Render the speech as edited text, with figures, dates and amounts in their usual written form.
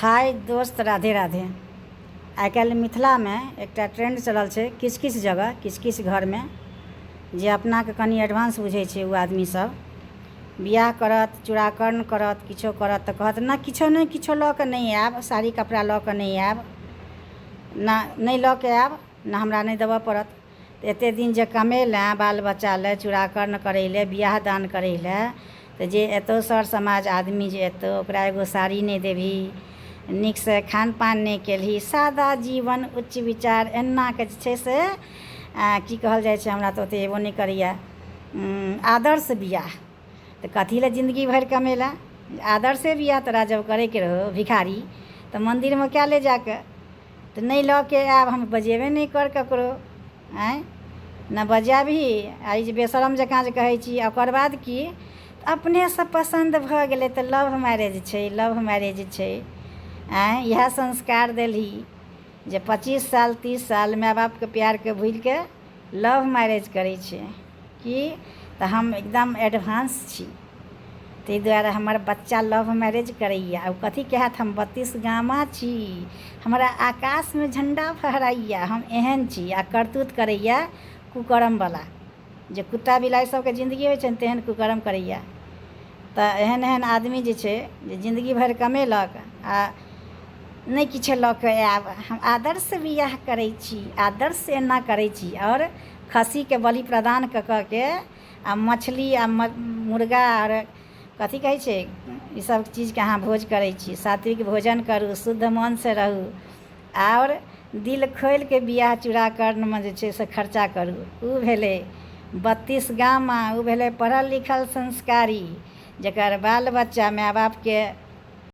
हाय दोस्त, राधे राधे। आइ काल्हि मिथिलामे एकटा ट्रेंड चलल छै, किछु किछु जगह, किछु किछु घरमे जे अपनाके कनि एडवांस बुझै छै ओ आदमीसभ बियाह करत, चूड़ाकरण करत, किछो करत तऽ कहत नहि किछो नहि, किछो लऽ कऽ नहि आयब, साड़ी कपड़ा लऽ कऽ नहि आयब, नहि लऽ कऽ आयब ने, हमरा नहि देबऽ पड़त। एतेक दिन जे कमेलनि बाल बच्चा लए, चूड़ाकरण करै लए, बियाह दान करै लए, तऽ जे एतौ सर समाज आदमी जे एतौ, ओकरा एगो साड़ी नहि देबही, नीकसँ खान पान नहि केलही। सादा जीवन उच्च विचार एनाके जे छै से की कहल जाइ छै, हमरा तऽ ओतेक अयबो नहि करैए। आदर्श बियाह तऽ कथी लए जिन्दगी भरि कमेलनि? आदर्शे बियाह तोरा जब करैके रहौ भिखारी, तऽ मन्दिरमे कए ले जाकऽ। तऽ नहि लऽ कऽ आयब, हम बजेबे नहि कर ककरो। आँय, नहि बजाबही आ ई जे बेशरम जकाँ जे कहै छी। ओकर बाद की अपनेसँ पसन्द भऽ गेलै तऽ लव मैरेज छै, लव मैरेज छै। आँय, इएह संस्कार देलही जे 25 साल 30 साल माय बापके प्यारके भूलिके लव मैरेज करै छै की? तऽ हम एकदम एडवांस छी, ताहि दुआरे हमर बच्चा लव मैरेज करैए। ओ कथी कहत? हम 32 गामा छी, हमरा आकाशमे झण्डा फहराइए, हम एहन छी। आ करतूत करैए कुकरमवला, जे कुत्ता बिलाइ सभके जिन्दगी होइ छै ने, तेहन कुकरम करैए। तऽ एहन एहन आदमी जे छै जे जिन्दगी भरि कमेलक आ नहि किछु लऽ कऽ आयब, हम आदर्श बियाह करै छी, आदर्श एना करै छी, आओर खस्सीके बलि प्रदान कऽ कऽ के आ मछली आ मुर्गा आर कथी कहै छै, ईसब चीजके अहाँ भोज करै छी। सात्विक भोजन करू, शुद्ध मनसँ रहू आओर दिल खोलिके बियाह चूड़ाकरणमे जे छै से खर्चा करू। ओ भेलै 32 गामा, ओ भेलै पढ़ल लिखल संस्कारी, जकर बाल बच्चा माय बापके